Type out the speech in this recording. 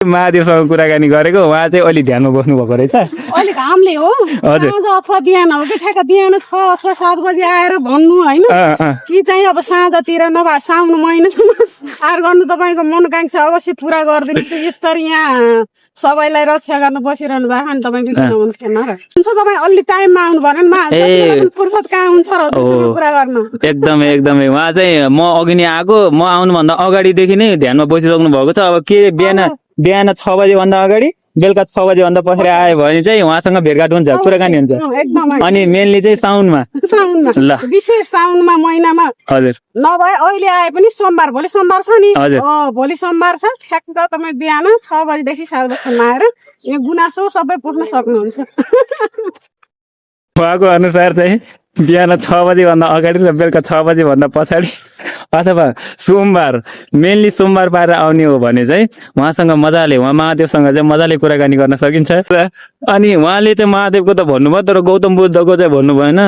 महादेवसँग कुराकानी गरेको उहाँ चाहिँ अलि ध्यानमा बस्नु भएको रहेछ। अलिक घामले हो साँझ अथवा बिहान हो कि ठ्याक्क बिहान 6 अथवा 7 बजी आएर भन्नु होइन कि चाहिँ अब साँझतिर नभए साउन महिनासम्म आएर गर्नु तपाईँको मनोकांक्षा अवश्य पुरा गरिदिनु। यसरी यहाँ सबैलाई रक्षा गर्न बसिरहनु भएको नि तपाईँको किन हुन्थेन र हुन्छ। तपाईँ अलि टाइममा आउनु भएन फुर्सद कहाँ हुन्छ र कुरा गर्नु। एकदमै उहाँ चाहिँ म अघि नै आएको, म आउनुभन्दा अगाडिदेखि नै ध्यानमा बसिसक्नु भएको छ। अब के बिहान 6 बजे भन्दा अगाडि बेलुका 6 बजे भन्दा पछि आयो भने चाहिँ उहाँसँग भेटघाट हुन्छ, कुराकानी हुन्छ। अनि मेनली चाहिँ साउनमा ल विशेष साउनमा महिनामा हजुर नभए अहिले आए पनि सोमबार, भोलि सोमबार छ नि, हजुर भोलि सोमबार छ, ठ्याक्क तपाईँ बिहान 6 बजेदेखि 7 बजीसम्म आएर यो गुनासो सबै पोख्न सक्नुहुन्छ। उहाँको अनुसार चाहिँ बिहान 6 बजे भन्दा अगाडि र बेलुका 6 बजे भन्दा पछाडि अथवा सोमबार, मेनली सोमबार पाएर आउने हो भने चाहिँ उहाँसँग मजाले, उहाँ महादेवसँग चाहिँ मजाले कुराकानी गर्न सकिन्छ। अनि उहाँले चाहिँ महादेवको त भन्नुभयो, तर गौतम बुद्धको चाहिँ भन्नु भएन।